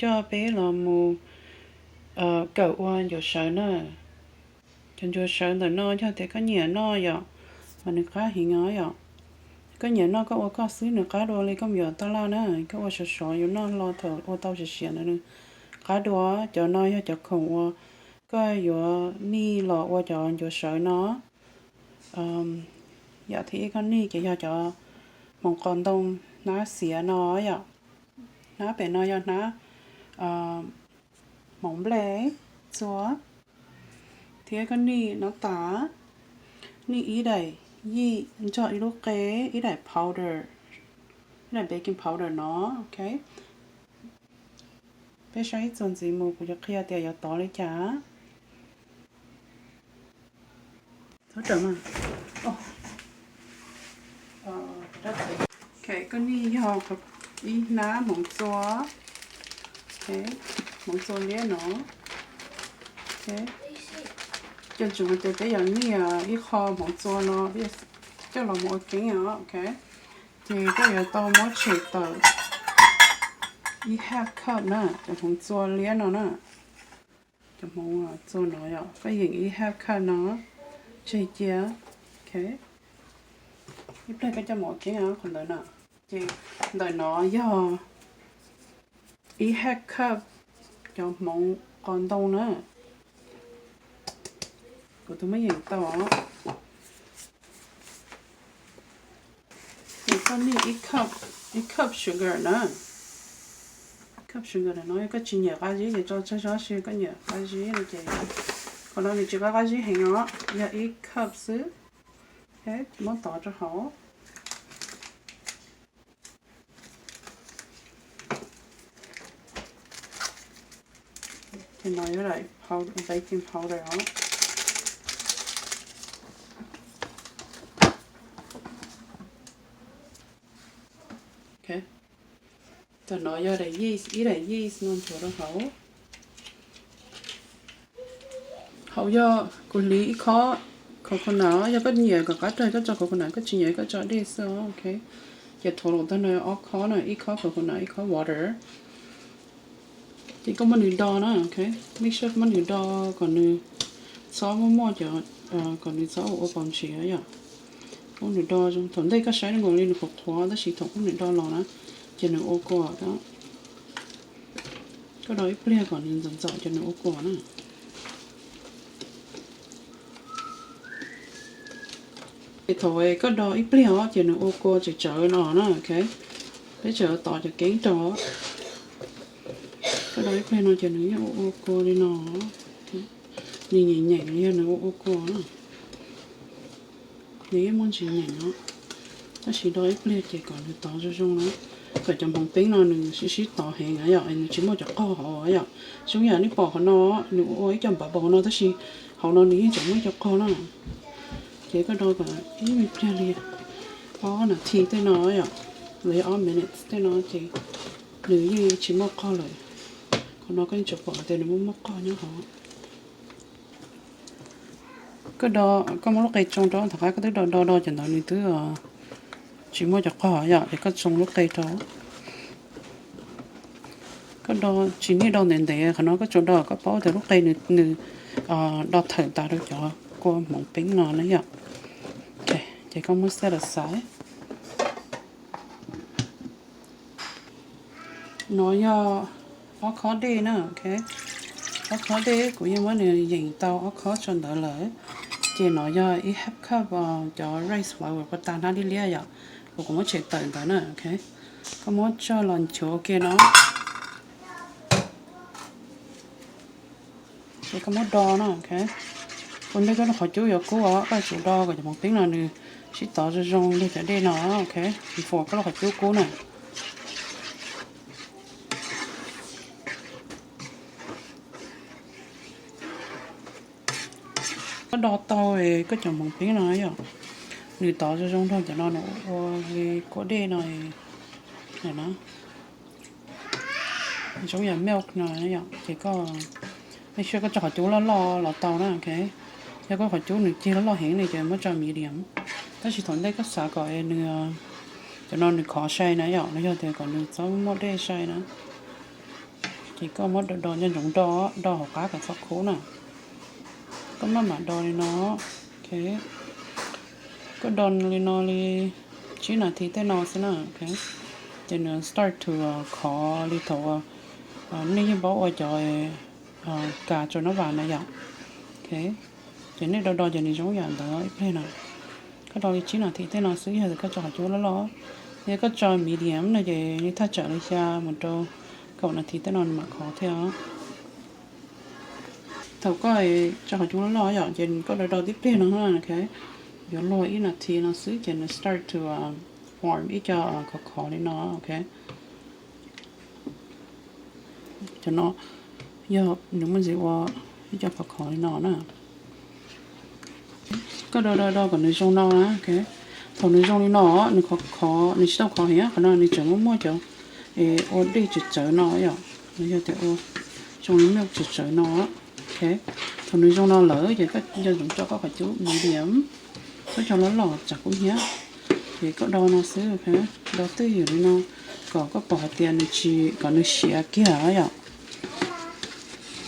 coj peb los mus kawm ua ncuav sawv na. Cov ncuav sawv ntawm no yog tias koj nyiam noj yom, mas nws qab heev os yom. Koj nyiam noj koj ua koj xwb nws qab dua li koj mus yuav taj laj na, koj ua sov sov yuav noj hlo thaum ua tau siav siav ntawd nws qab dua. Cov no yog cov khoom uas koj yuav nij los ua cov ncuav sawv no. Yam thib ib koj nij ces yog cov hmoov qos ntoo hnab xiav no yom. Hnab pem no yog hnab hmoov nplej txua. Thiab koj nij no tas, nij ib daim yij nrog ib lub qe, ib daim powder, ib daim baking powder no, ok. Peb saib ib txuas ntxiv mus kuv yuav qhia tias yuav tov li cas. Koj nij yog ib hnab hmoov txua, hmoov txua liab no. Coj ntsoov hais tias peb yuav nij ib qho hmoov txua no coj los mus ua keeb os, ok. Ces koj yuav tau muab tshem tawm ib half cup na, cov hmoov txua liab no na. Cov hmoov txua no yom, koj yeem ib half cup no tseg cia, ok. Ib pliag koj coj mus ua keeb qhov ntawd na. Ces ntawm no yog ib half cup cov hmoov qos ntoo na. Kuv tus muab yeem tau. Ces koj nij ib cup sugar na. Cup sugar no yog koj tsis nyiam qab zib ces tso tsawg zog, koj nyiam qab zib no ces qhov no nws tsis qab qab zib heev os, yog ib cup xwb. Muab tov rau hauv. Ces no yog baking powder os. Tam no yog daim yeast, ib daim yeast no nthuav rau hauv. Hauv yog kuv hliv ib khob coconut, yog koj nyiam kom qab rag koj tso coconut, koj tsis nyiam koj tso dej xwb, ok. Ces total tag no ob khob na, ib khob coconut ib khob water. Ces koj muab nws do na, ok. Make sure muab nws do kom nws txhob muaj muaj cov, kom nws txhob ua pom ntsis yom. Muab nws do zoo, thaum ntej koj saib nws nkaus li nws qhuav qhuav tab sis thaum muab nws do los na ces nws ua kua. Koj do ib pliag kom nws ntxom ntxom ces nws ua kua na. Ces thaum koj do ib pliag os ces nws ua kua tsawv tsawv no na, ok. Peb tseem tov cov keeb rau. Koj do ib pliag no ces nws yeej ua ua kua li no. Nws nyeem nyeem yog nws ua ua kua na. Nws yeej muaj ntsis nyeem no. Tab sis do ib pliag ces kom nws tov zoo zoo na, kom cov hmoov peeb no nws sib sib tov heev na yom, nws tsis muaj cov qog hauv yom. Zoo yam nej pom qhov no, nws ua ib co npav npaum no tab sis hauv no nws yeej tseem muaj ib co qog na. Ces koj do kom ib me pliag li ob nas this tej no yom, los yog ob minutes tej no ces nws yeej tsis muaj qog lawm. Qhov no koj yeej tseem pom tias nws muaj muaj qog nyob hauv. Koj do, koj muab lub qe tsoo rau, tom qab koj twb do do do cov ntawd nws twb tsis muaj cov qog yom, ces koj tsoo lub qe rau. Koj do tsis nij do ntev ntev, qhov no koj tsuas do koj paub tias lub qe nws do thawm tas rau cov kua hmoov peeb no na yom. Ces koj muab set aside. No yog ob khob dej na, ok. Ob khob dej kuv yeej muab nws yeem tau ob khob tso ntawd lawm. Ces no yog ib half cup cov rice flour uas tag hnab liab liab yom, uas kuv muab tshem tawm ntawd na, ok. Koj muab tso los nchuav ua ke no. Ces koj muab do na, ok. Ua ntej koj lub qhov cub yuav kub os, koj tsum do kom cov hmoov peeb no nws sib tov zoo zoo li cov dej no, ok. Before koj lub qhov cub kub na. Koj do tau koj cov hmoov peeb no yom, nws tov zoo zoo nrog cov no nws ua li kua dej no na. Zoo yam milk no yom, ces koj make sure koj tso qhov cub loj loj los tau na, ok. Yog koj qhov cub nws cig loj loj heev ne ces muab tso medium. Tab sis thaum ntej koj xav kom nws, cov no nws khov sai na yom, los yog tias kom nws txhob muaj dej sai na. Ces koj muab do do nco ntsoov do, do hauv qab kom txhob khuv na. Koj maj mam do li no. Ok, koj do li no li tsib nas this tej no xwb na. Ok, ces nws start to khov li thaum nej yeej paub ua cov kas tso nab vas na yom. Ok, ces nej do do ces nws zoo yam ntawd ib pliag na. Koj do li tsib nas this tej no xwb, yog koj tso qhov cub loj loj. Yog koj tso medium no ces nws thaj tsam li xya mus rau kaum nas this tej no nws mam khov thiab. Thaum koj tso qhov cub loj loj yom, ces koj do do tib pliag no, yuav luag ib nas this no xwb ces nws start to form ib co khov khov li no. Ok, cov no yog nws muaj ntxiv ua ib co khov khov li no na. Koj do do do kom nws zoo no na. Ok, thaum nws zoo li no, nws khov khov, nws tsis tau khov heev, qhov no nws tseem muaj muaj cov ua dej tsawv tsawv no yom, nws yog tias ua zoo li milk tsawv tsawv no. Ok, thaum nws zoo no lawm ces koj nco ntsoov tso koj qhov cub medium, koj tso loj loj tsam kub hnyiab. Ces koj do no xwb, do twj ywm li no kom koj pom hais tias nws tsis, kom nws siav kiag yom.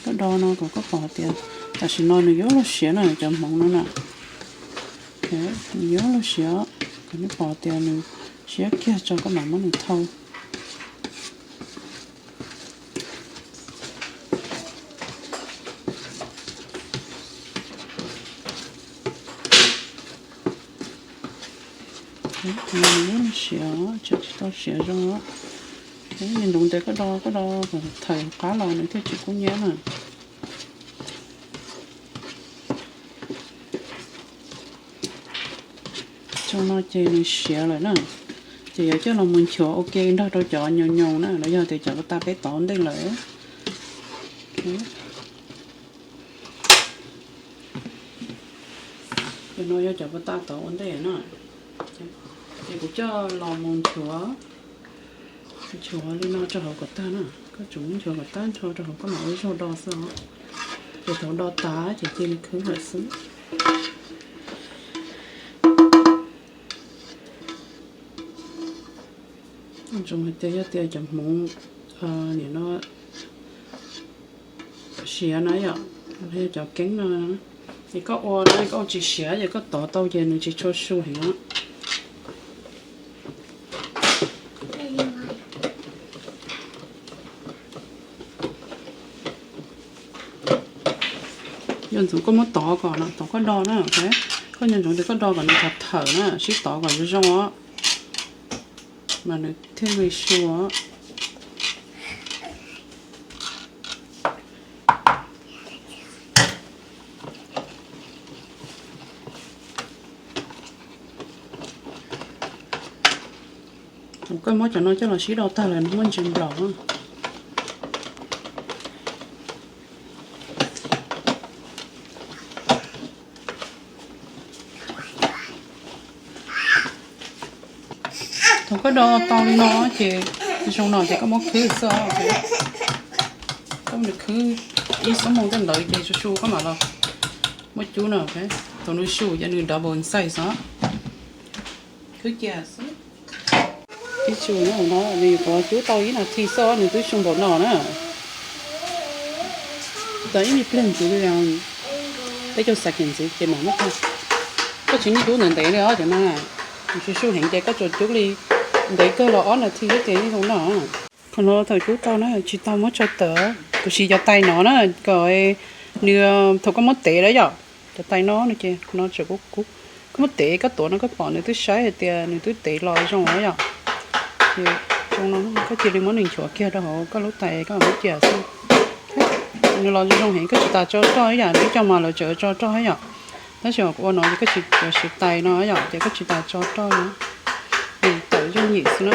Koj do no kom koj pom hais tias tam sim no nws yuav luag siav na, cov hmoov no na. Nws yuav luag siav, kom nws pom tias nws siav kiag tso koj mam muab nws thau. Siav, tseem tsis tau siav zoo. Nco ntsoov tias koj do, koj do kom thawm qab los nws thiaj tsis kub hnyiab na. Zoo no ces nws siav lawm na. Ces yuav coj los mus nchuav ua ke nrog rau cov nyoos nyoos na, los yog tias cov pas tas peb tov ntej lawm. Cov no yog cov pas tas tov ua ntej na. Ces kuv coj los mus nchuav, nchuav li no rau hauv kom tag na. Koj tsuas muab nchuav kom tag nrho rau hauv, koj mam ua zaug do xwb os. Ces thaum do tas ces cia li khwb lawm xwb. Zoo hais tias yog tias cov hmoov nim no siav na yom, cov keeb no, ces koj ua na koj ua tsis siav ces koj tov tau ces nws tsis tshua su heev os. Nco ntsoov koj muab tov kom no, tov koj do na, koj nco ntsoov tias koj do kom nws thawm thawm na, sib tov kom zoo zoo os, mas nws thiaj li su os. Thaum koj muab cov no coj los sib do tag lawm nws muaj ntsis nplaum. Thaum koj do tau li no ces zoo no ces koj muab khwb xwb. Koj muab nws khwb ib xuab moos tej ntawd ces su su koj mam los muab cub no. Thaum nws su ces nws double size os. Khwb cia xwb. Ib tsu no nws yuav cub tau ib nas this xwb nws twb su npaum no na. Tau ib me pliag ntxiv li, peb caug seconds ntxiv ces mam muab tag. Koj tsis muab cub ntev ntev li os cov no, nws su su heev ces koj tsuas cub li ntev kawg los ob nas this xwb ces yeej zoo no. Qhov no thaum cub tau na tsis tau muab tso tawm, tiam sis cov tais no na kom nws, thaum koj muab tev lawm yom, cov tais no no ces no tseem kub kub, koj muab tev koj tuav no koj pom nws twb saib hais tias nws twb tev los zoo yom. Ces zoo no koj cia li muab nws nchuav kiag rau hauv koj lub tais koj muab cia xwb. Nws los zoo zoo heev koj tsis tas tso roj ib yam li ib co mas lawv tseem tso roj thiab yom. Tab sis kuv ua no ces koj tsis, siav tais no yom ces koj tsis tas tso roj li, nws tawm yooj yim xwb na.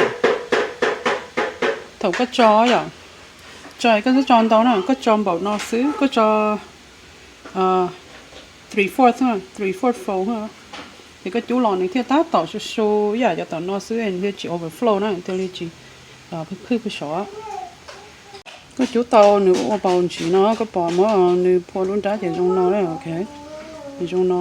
Thaum koj tso yom, tso koj txhob tso ntau na, koj tso npaum no xwb, koj tso three fourth, three fourth fold, ces koj cub los nws thiaj tab tom su su ib yam cov tom no xwb nws thiaj tsis overflow na, thiaj li tsis phwj phwj sov. Koj cub tau nws ua paus ntsis no koj pom muab nws phua lub nrab ces zoo no, ok, nws zoo no.